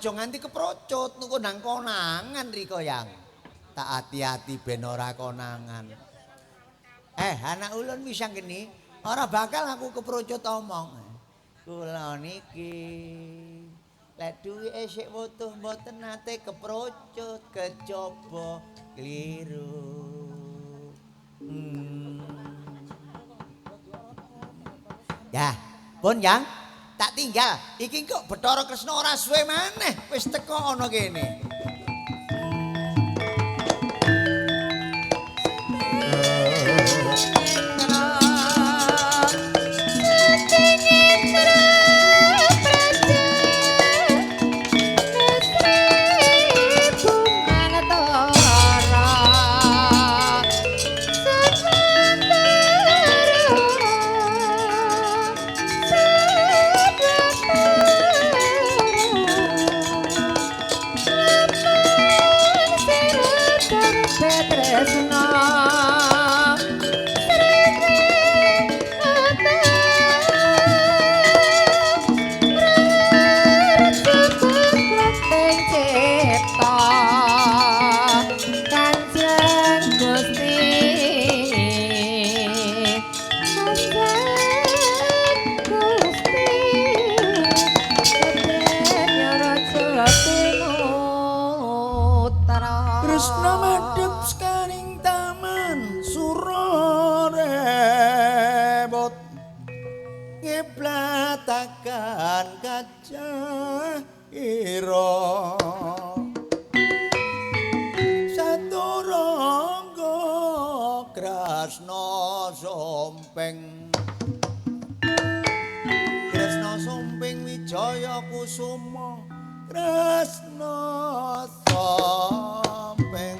Aja nganti keprocut nunggu nang konangan riko yang. Tak hati-hati ben ora konangan. Anak ulun bisa gini, ora bakal aku keprocut omong. Kula niki lek duwike sik wutuh mboten nate keprocut kejaba kliru. Ya, pun yang tak tinggal. Iki kok Bathara Kresna ora suwe maneh wis teko ana kene. Kresna madhep sekaring taman surorebot ngeblatakan kaca ira saturangga Kresna sompeng Kresna sompeng Wijaya Kusuma Kresna sompeng.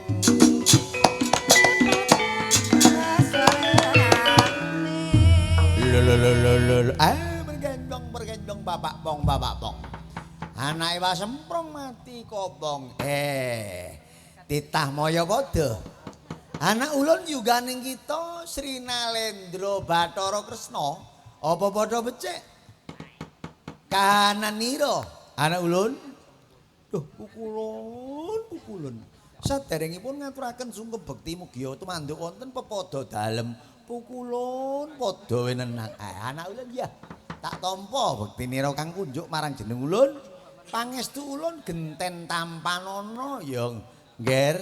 Lho. Bergendong bapak pong bapak pong. Anake wasemprong mati kobong. Titah maya padha. Anak ulun yuganing kita Sri Nalendra Bathara Kresna apa padha becik? Kahananira anak ulun. Duh, pukulun. Saderengipun ngaturaken sungkem bekti mugia tumanduk wonten pepadha dalem. Pukulun padha wenenang. Anak ulun ya tak tampa bektinira kang kunjuk marang jeneng ulun. Pangestu ulun genten tampanana ya, Ngger.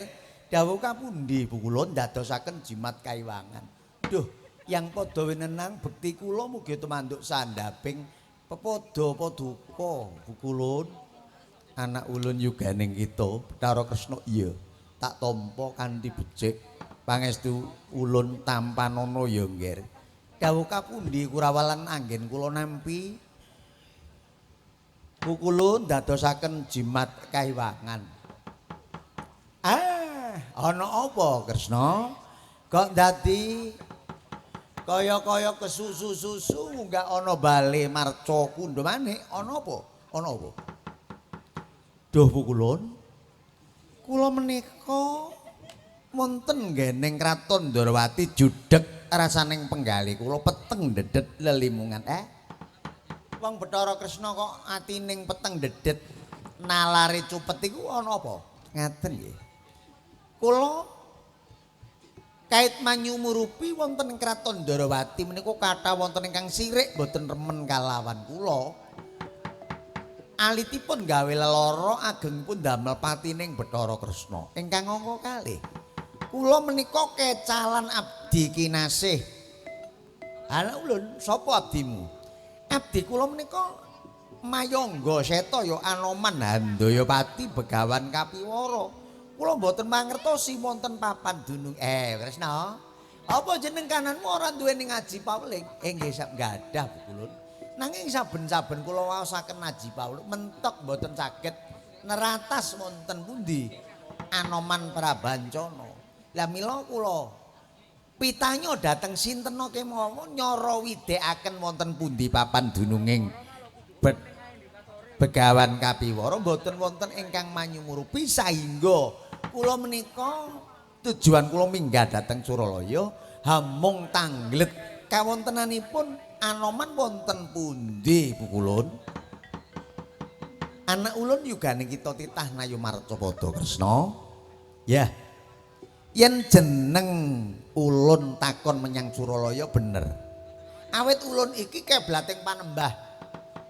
Dawuh kapundi pukulun dadosaken jimat kaiwangan. Duh, yang padha wenenang bekti kula mugi tumanduk sandhaping pepadha paduka pukulun. Anak ulun yuganing kita Bathara Kresna iya tak tampa kanthi becik. Pangestu ulun tampanana ya, Ngger. Dawuh kapundi kurawalan anggen kula nampi pukulun dadosaken jimat kaiwangan. Ana apa Kresna? Kok dadi kaya-kaya kesusu-susu enggak ana bale marca kundha manik, ana apa? Ana apa? Duh pukulun, kula menika wonten nggening kraton Ndorowati judheg rasaning penggalih kula peteng dedet lelimungan. Wong Bathara Kresna kok atining peteng dedet nalare cupet iku ana apa? Ngaten nggih. Kula kait manyumurupi wonten ing kraton Ndorowati menika kathah wonten ingkang sirik boten remen kalawan kula. Alitipun gawe lelara agengipun damel patining Bathara Kresna ingkang angka kalih. Kula menika kecalan abdi kinasih. Anak ulun sapa abdimu? Abdi kula menika Mayangga Seta ya Anoman Handayapati Begawan Kapiwara. Kula mboten mangertosi wonten papan dunung. Kresna, apa jeneng kananmu ora duweni ngaji paweling? Nggih sak gadah pukulun. Nanging saben-saben kula waosaken ngaji paweling mentok mboten saged neratas wonten pundi Anoman Prabancana. Lah mila kula pitanya dhateng sinten kemawon nyara widekaken wonten pundi papan dununging Begawan Kapiwara mboten wonten ingkang manyumurupi saengga kula menika tujuan kula minggah dhateng Suralaya hamung tanglet kawontenanipun Anoman wonten pundi pukulun? Anak ulun yugane kita titah nayu marcapada Kresna. Ya. Yen jeneng ulun takon menyang Suralaya bener. Awit ulun iki keblating panembah.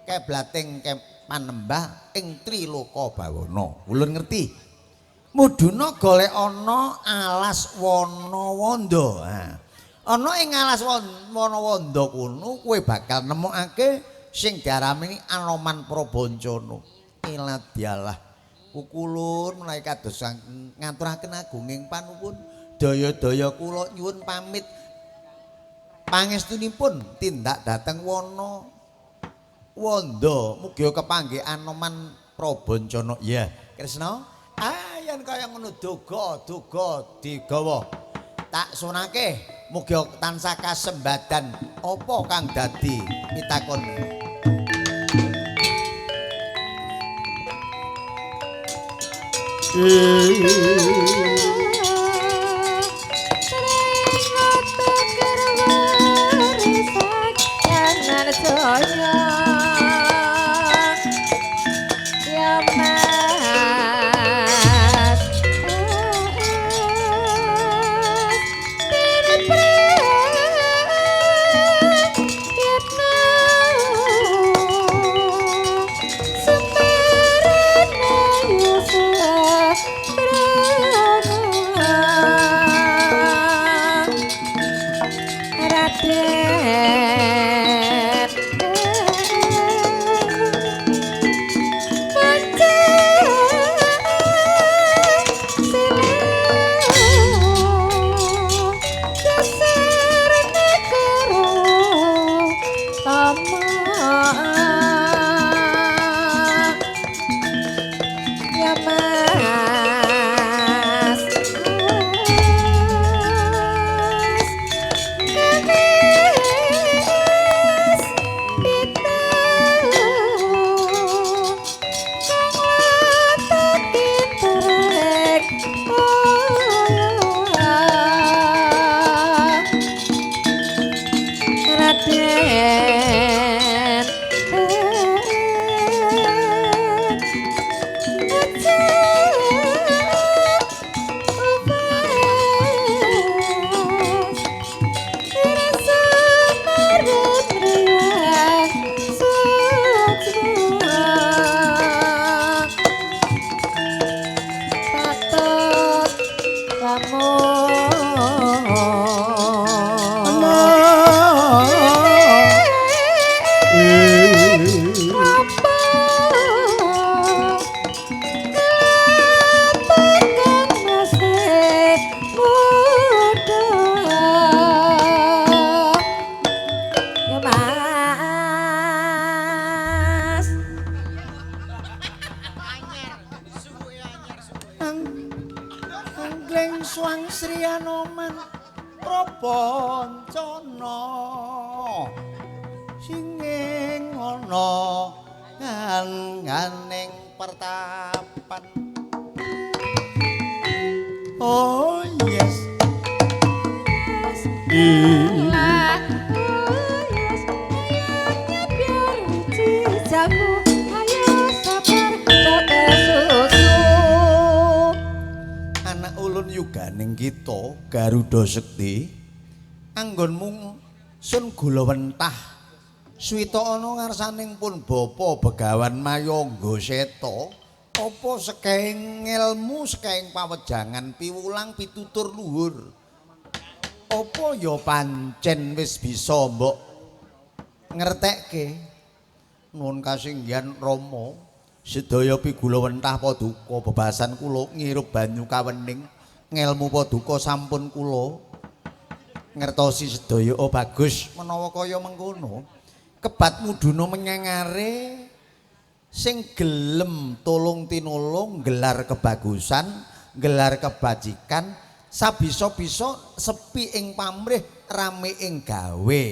Keblating panembah ing Triloka Bawana. Ulun ngerti. Mudhuna golek ana alas Wana Wanda. Ha. Ana ing alas Wana Wanda kono kowe bakal nemokake sing diarameni Anoman Prabancana. Iladialah kukulun menawi kados ngaturaken agunging panuwun daya-daya kula nyuwun pamit pangestunipun tindak dhateng Wana Wanda mugi kepanggih Anoman Prabancana. Ya Kresna, yen kaya ngono duga duga digawa tak sunake mugi tansah kasembadan apa kang dadi pitakon. Garuda Sekti anggonmu sun gula wentah suwita ana ngarsaning pun bapa Begawan Mayangga Seta apa sekehing ngelmu sekehing pawejangan piwulang pitutur luhur apa ya pancen wis bisa mbok ngertekke. Nuwun kasinggihan Rama sedaya pigula wentah paduka bebasan kula ngirup banyu kawening ngelmu paduka sampun kula ngertosi sedaya. Oh bagus menawa kaya mengkono kebat mudhuna menyangare sing gelem tolong tinulung gelar kebagusan gelar kebajikan sabisa-bisa sepi ing pamrih rame ing gawe.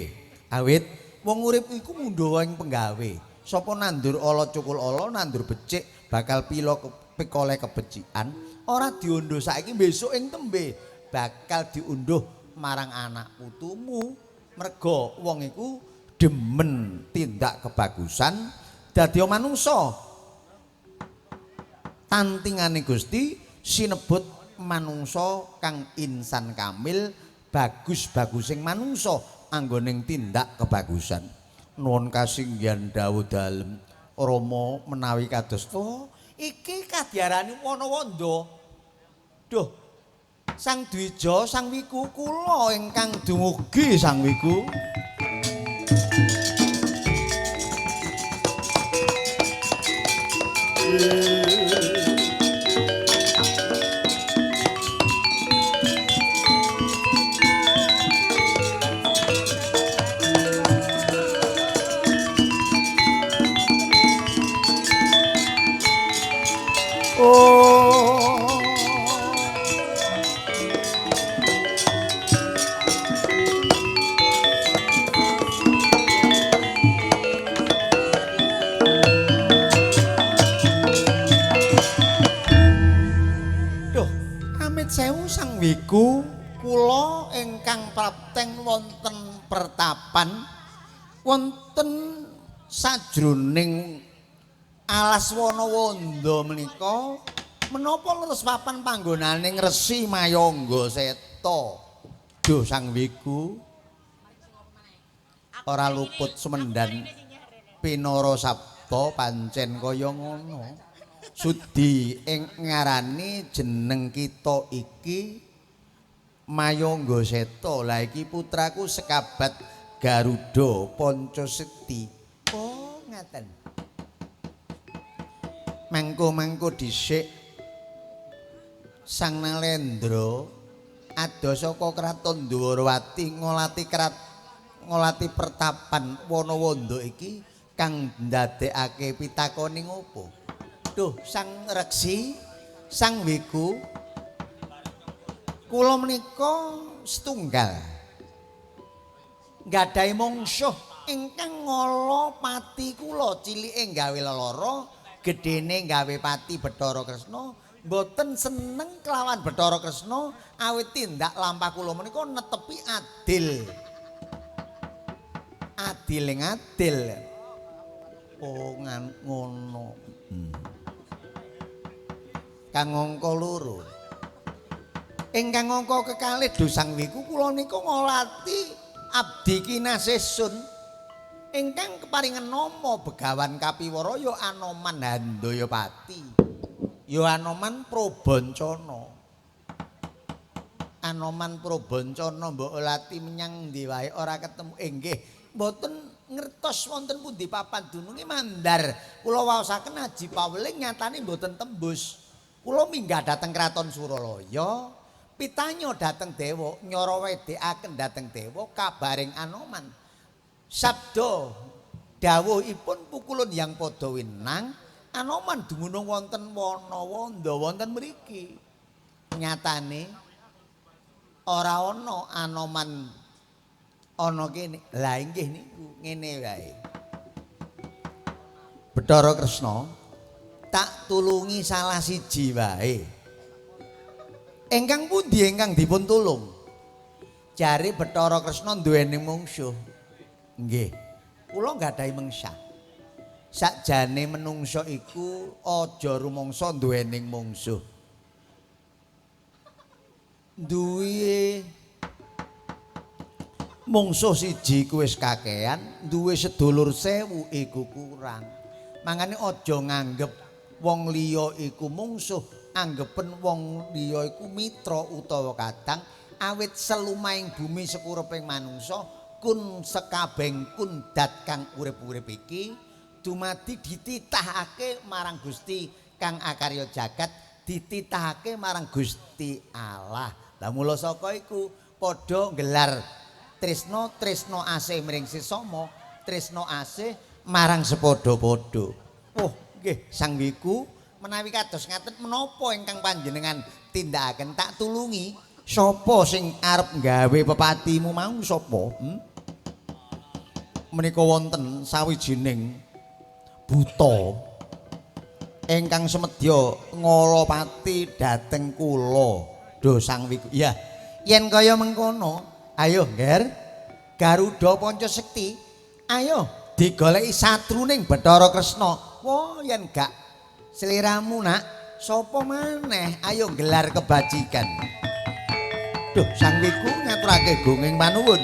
Awit wong urip iku mundhawa ing penggawe. Sapa nandur ala cukul ala, nandur becik bakal pila pikole kebecikan. Ora diunduh saiki besok ing tembe bakal diunduh marang anak putumu. Merga wong iku demen tindak kebagusan dadi manungsa. Tantingane Gusti sinebut manungsa kang insan kamil, bagus-bagusing manungsa anggoning tindak kebagusan. Nuwun kasinggihan dawuh dalem Rama menawi kados to iki kadiarani Wanawanda. Duh, Sang Dwija, Sang Wiku kula ingkang dumugi Sang Wiku. Wiku kula ingkang prapteng wonten pertapan wonten sajroning alas Wanawanda menika menapa leres papan panggonaning Resi Mayangga Seta. Duh Sang Wiku ora luput semendan pinara sabda pancen kaya ngono. Sudi ing ngarani jeneng kita iki Mayangga Seta. Lah iki putraku sekabat Garuda Pancaseti. Oh ngaten. Mangko-mangko dhisik Sang Nalendra adoh saka kraton Dwarawati ngolati pertapan Wanawanda iki kang ndadekake pitakone ngopo? Duh Sang Reksi, Sang Wiku, kula menika setunggal nggadahi mungsuh ingkang ngala pati kula. Cilike gawe lelara, gedene gawe pati Bathara Kresna. Mboten seneng kelawan Bathara Kresna awit tindak lampah kula menika netepi adil. Adil ing adil. Oh ngono. Kang angka loro. Ingkang angka kekalih Duh Sang Wiku kula nika ngolati abdi kinasesun ingkang keparingan nama Begawan Kapiwara ya Anoman Handayapati. Ya Anoman Prabancana. Anoman Prabancana mbok olati menyang ndi wae ora ketemu. Nggih, mboten ngertos wonten pundi papan dununge mandar. Kula waosaken aji paweling nyatane mboten tembus. Kula minggah dhateng Kraton Suralaya, pitanya dhateng dewa, nyara wedekaken dhateng dewa kabaring Anoman. Sabda dawuhipun pukulun yang padha winang, Anoman dumunung wonten Wanawanda wonten mriki. Nyatane ora ana Anoman ana kene. Lah inggih niku ngene wae. Bathara Kresna tak tulungi salah siji wae. Ingkang pundi ingkang dipun tulung? Jare Bathara Kresna duweni mungsuh. Nggih. Kula nggadahi mengsah. Sakjane menungsa iku aja rumangsa duweni mungsuh. Duwe mungsuh siji ku wis kakean, duwe sedulur 1000 iku kurang. Mangane aja nganggep wong liya iku mungsuh, anggepen wong liya iku mitra utawa kadang. Awit selumahing bumi sekureping manungsa kun sekabeng kun dat kang urip-urip iki dumadi dititahake marang Gusti kang akarya jagat, dititahake marang Gusti Allah. Lah mula saka iku padha nggelar tresna, tresna asih mring sesama, tresna asih marang sepadha-padha. Oh nggih Sang Wiku, menawi kados ngaten menapa ingkang panjenengan tindakaken tak tulungi? Sapa sing arep gawe pepatimu mau sapa? Menika wonten sawijining buta ingkang semedya ngalapati dhateng kula. Duh Sang Wiku. Ya, yen kaya mengkono, ayo Ngger, Garuda Pancasekti, ayo digoleki satruning Bathara Kresna. Wah, yen gak seliramu nak Sapa maneh ayo gelar kebajikan. Duh, Sang Wiku ngaturake gunging panuwun.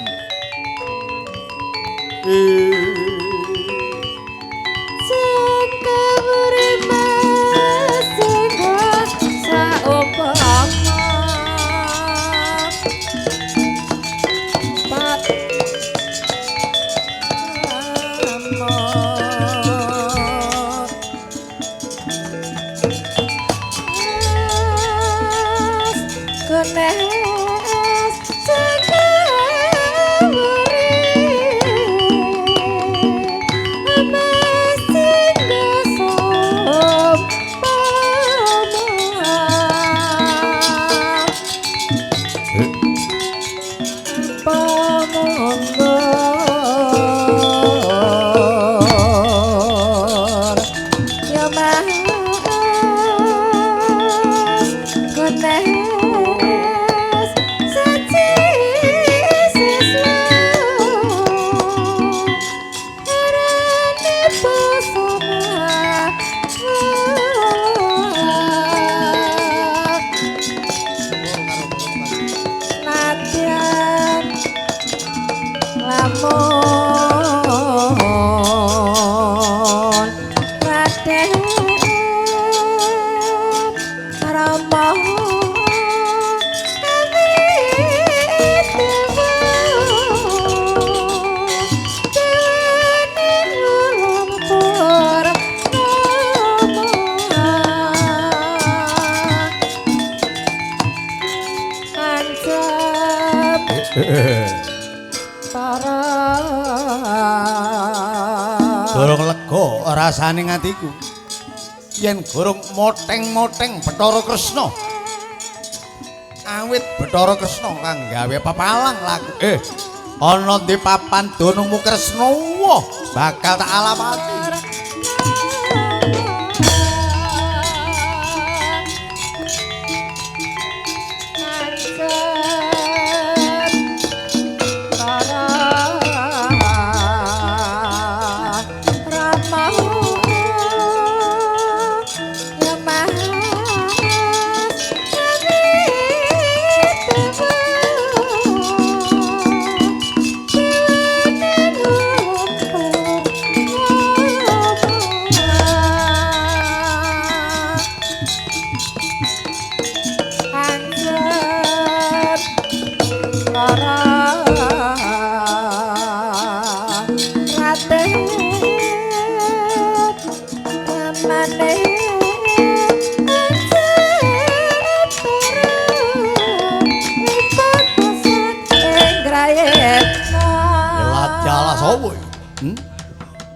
Durung lega rasane atiku yen gorong moteng-moteng Bathara Kresna. Awit Bathara Kresna kang gawe pepalang laku. Ana ndi papan dunungmu Kresna? Wah, bakal tak alamati.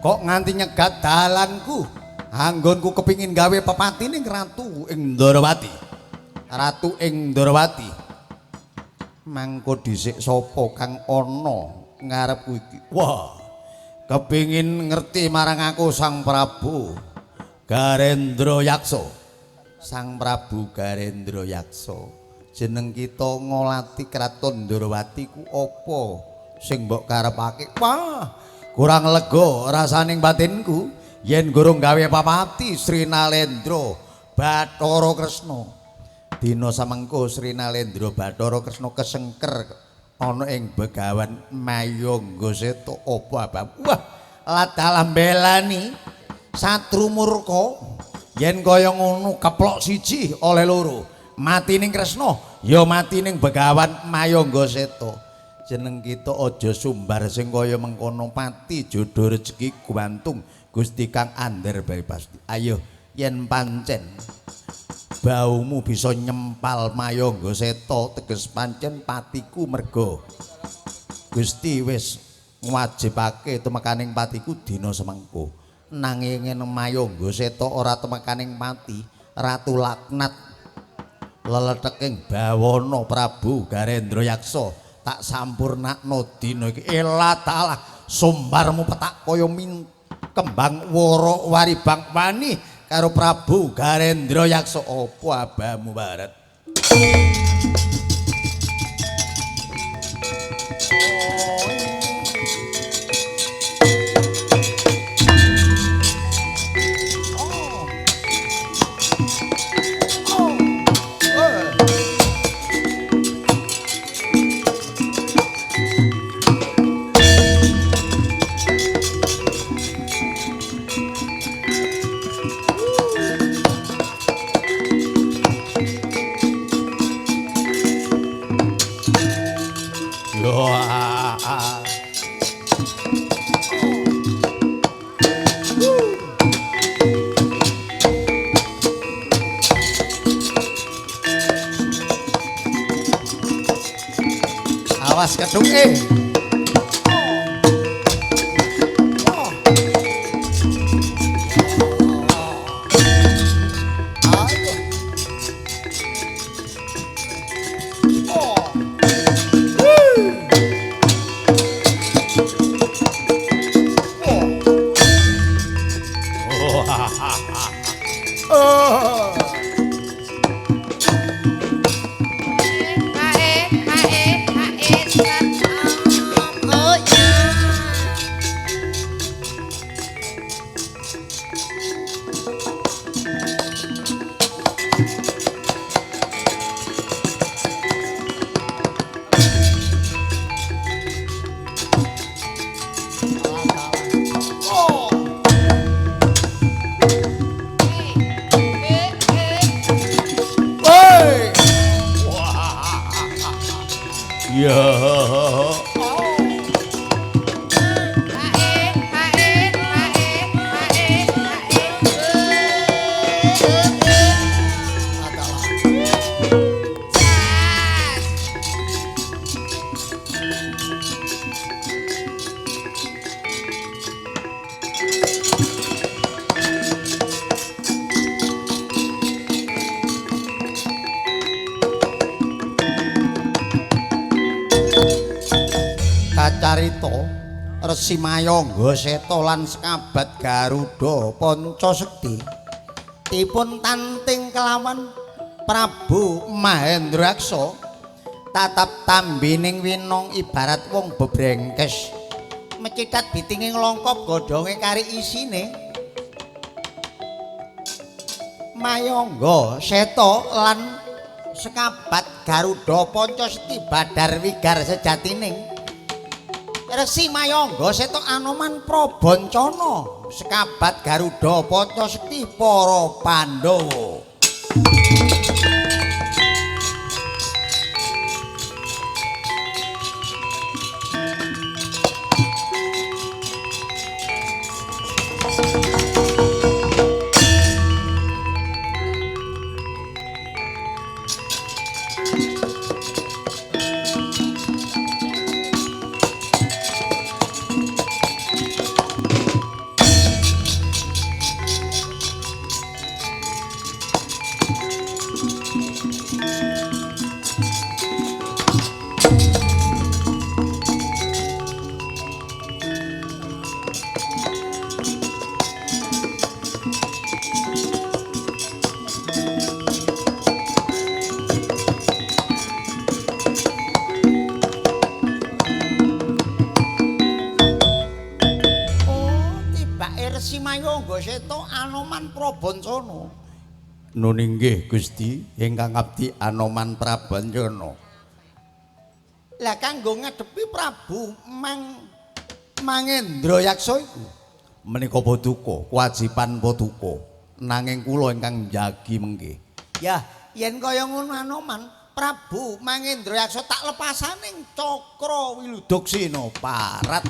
Kok nganti nyegat dalanku, anggonku kepingin gawe pepati ning Ratu ing Ndorowati. Ratu ing Ndorowati. Mangko dhisik sapa kang ana ngarepku iki? Wah, kepingin ngerti marang aku Sang Prabu Garendra Yaksa. Sang Prabu Garendra Yaksa. Jeneng kita ngolati Kraton Ndorowati ku apa sing mbok karepake? Wah, kurang lega rasaning batinku yen gurung gawe papati Sri Nalendra Bathara Kresna. Dina samengko Sri Nalendra Bathara Kresna kesengker ana ing Begawan Mayangga Seta. Apa abab? Wah, ladalah mbelani satru murka yen kaya ngono keplok siji oleh loro. Mati ning Kresna ya mati ning Begawan Mayangga Seta. Jeneng kita aja sumbar sing kaya mengkono, pati jodoh rezeki gumantung Gusti kang andher bae pasti. Ayo yen pancen baumu bisa nyempal Mayangga Seta teges pancen patiku merga Gusti wis ngwajibake tumekaning patiku dina semengko. Nanging yen Mayangga Seta ora tumekaning pati, Ratu laknat leleteking bawana Prabu Garendra Yaksa tak sampurnakno dina iki. Ela talah sumbarmu petak kaya kembang wara waribang wani karo Prabu Garendra Yaksa. Apa abamu baret? Awas kethuke. Kacarita Resi Mayangga Seta lan sekabat Garuda Panca Sekti dipun tanting kelawan Prabu Mahendraksa tatap tambining winong ibarat wong bebrengkes mecitat bitinge nglongkop godhonge kari isine. Mayangga Seta lan sekabat Garuda Panca Sekti badar wigar sejatining Resi Mayangga Seta Anoman Prabancana sekabat Garuda Panca Sekti para Pandhawa. Prabancana. Nun inggih Gusti ingkang abdi Anoman Prabancana. Lah kanggo ngadepi Prabu Mangendra Yaksa iku menika paduka, kewajiban paduka. Nanging kula ingkang njagi mengke. Ya, yen kaya ngono Anoman, Prabu Mangendra Yaksa tak lepasaning Cakra Wiluduksina parat.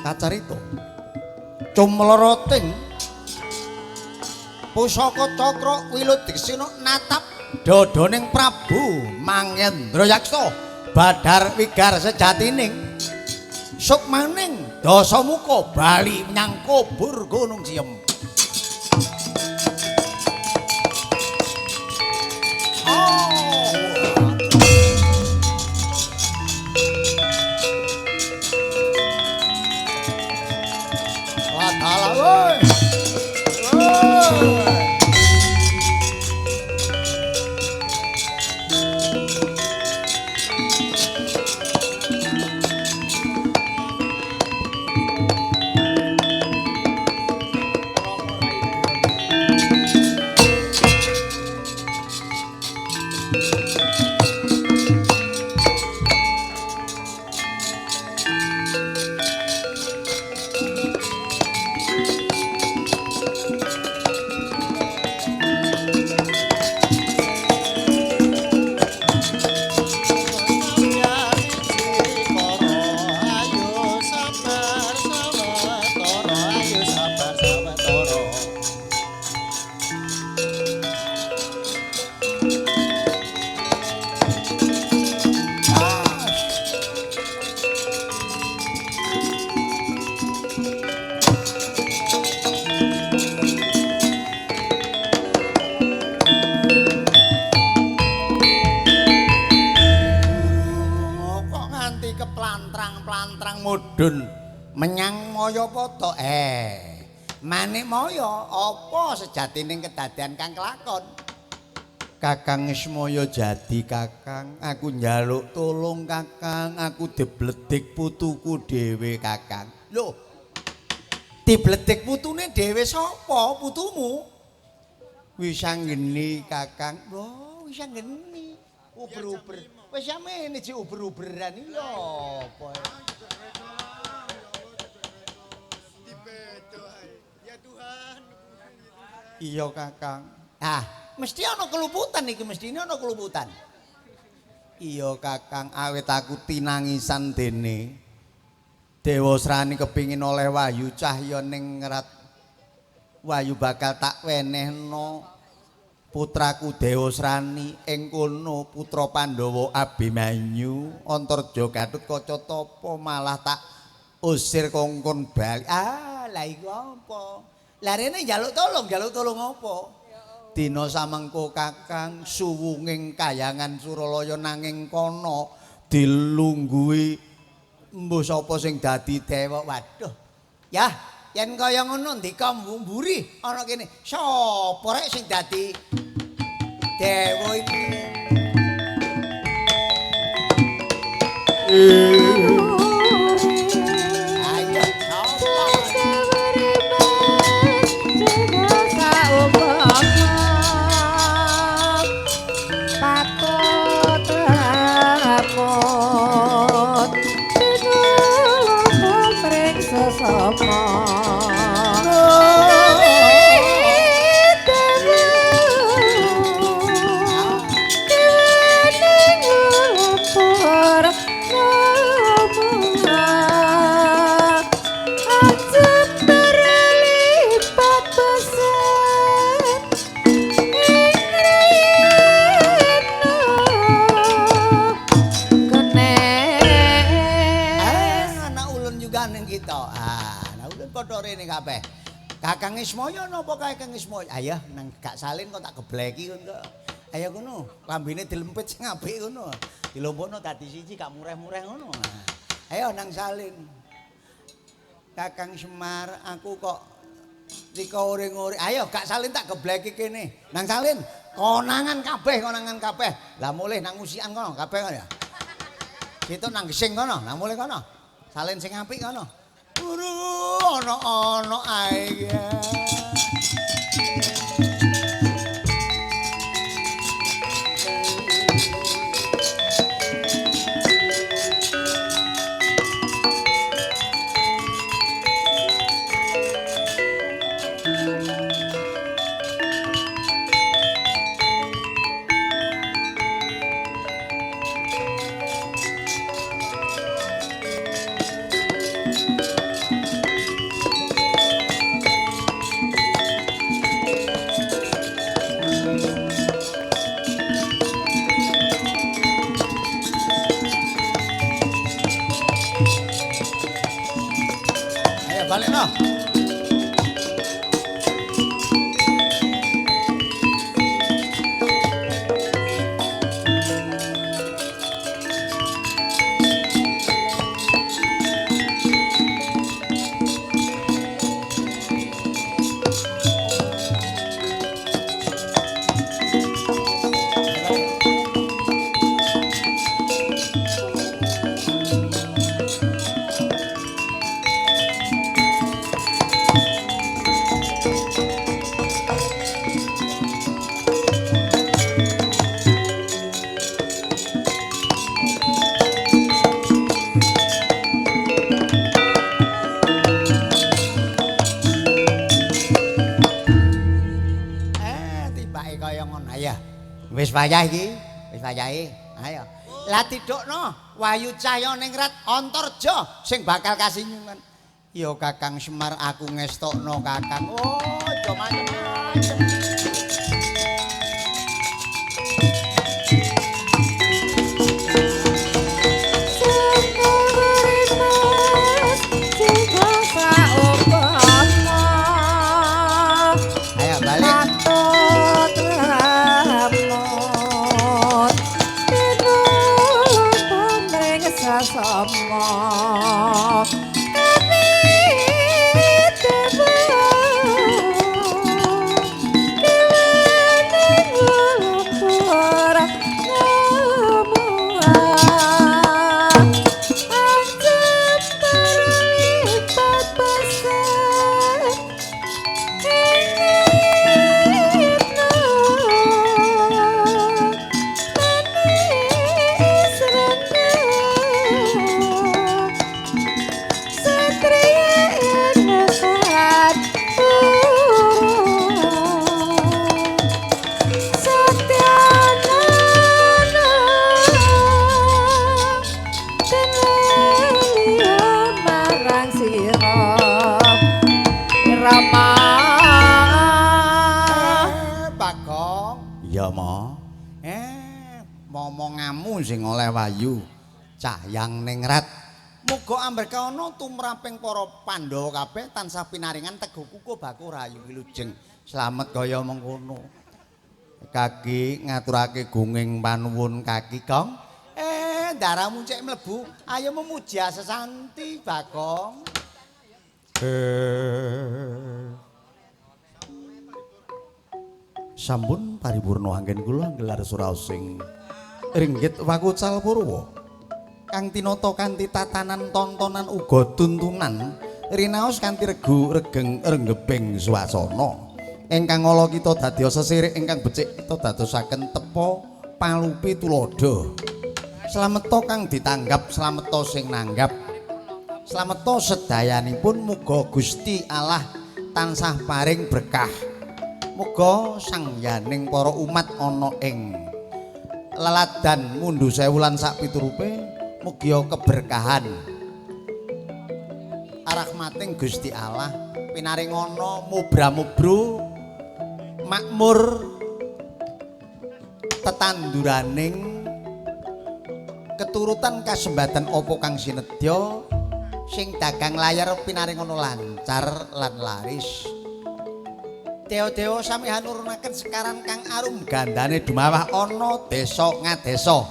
Kacarita cumloroting pusaka Cakra Wiludiksina natap dodoning Prabu Mangendra Yaksa badar wigar sejatining sukmaning dasamuka bali menyang kubur Gunung Siem. medhun menyang Mayapada. Manikmaya apa sejatining kedadean kang kelakon? Kakang Ismaya jadi Kakang, aku njaluk tolong Kakang, aku dibledik putuku dhewe Kakang. Lho, dibledik putune dhewe sapa putumu? Wisanggeni Kakang. Lho, wisanggeni. Uber-uber. Wis samene jek uber-uberan iki apa? Iya Kakang. Ah, mesti ana keluputan iki, mestine ana keluputan. Iya Kakang, awit aku tinangisan dene Dewasrani kepingin oleh wahyu cahya ningrat. Wahyu bakal tak wenehno putraku Dewasrani ing kono putra Pandhawa Abimanyu Antarja Gatotkaca tapa malah tak usir kongkon bali. Ah, lah iku apa? Lah rene njaluk tolong apa? Dina samengko Kakang suwunging kayangan Suralaya nanging kono dilungguhi mbuh sapa sing dadi dewa. Waduh. Ya, yen kaya ngono ndika mburi ana kene. Sapa rek sing dadi dewa iki? Ayo, sapa? Rene kabeh. Kakang Ismaya napa kae Kang Ismaya? Ayo nang gak salin kok tak gebleki kon kok. Ayo kono, lambene dilempit sing apik ngono. Dilompokno dadi siji gak mureh-mureh ngono. Ayo nang salin. Kakang Semar, aku kok rika oring-oring. Ayo gak salin tak gebleki kene. Nang salin, konangan kabeh, konangan kabeh. Lah mulih nang usikan kono kabeh kono ya. Situ nang gesing kono, nang mulih kono. Salin sing apik kono. Ana-ana ae iki. Wis wayah iki, wis wayahe. Ayo. Lah tidukno Wahyu Cahya Ningrat Antarja sing bakal kasinyungan. Ya Kakang Semar aku ngestokno Kakang. Oh, aja macem-macem. Ayo balik. Sama Wisnu sing oleh wahyu Cahyang Ningrat. Muga amberkaana tumraping para Pandhawa kabeh tansah pinaringan teguh kukuh baku rahayu wilujeng. Slamet kaya mengkono. Kaki ngaturake gunging panuwun kaki Gong. Ndaramu cek mlebu, ayo memuji sesanti Bagong. Sampun paripurna anggen kula nggelar suraosing ringgit wakucal purwa kang tinata kanthi tatanan tontonan uga tuntunan rinaos kanthi regu regeng renggebing swasana ingkang ala kita dadya sesirik ingkang becik kita dadosaken tepa palupi tuladha. Slameta kang ditanggap, slameta sing nanggap, slameta sedayanipun. Muga Gusti Allah tansah paring berkah. Muga sangyaning para umat ana ing leladan mundhu sewu lan sak piturupe mugia keberkahan rahmating Gusti Allah pinaringana mubra-mubru makmur tetanduraning keturutan kasembatan apa kang sinedya sing dagang layar pinaringana lancar lan laris. Dewa-dewa sami hanurunaken sekaran kang arum gandane dumawah ana desa ngadesa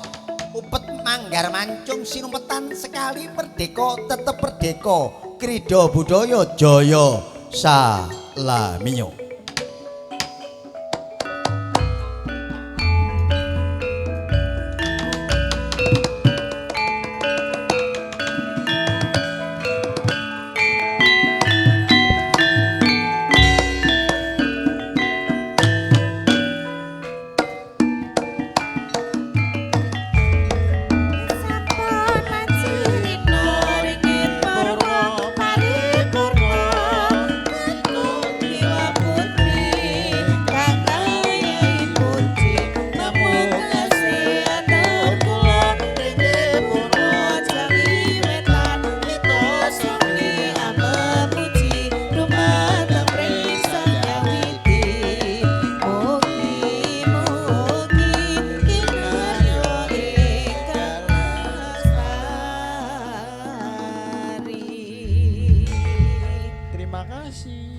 upet manggar mancung sinumpetan sekali merdeka tetep merdeka krida budaya jaya salamiyo. Terima kasih.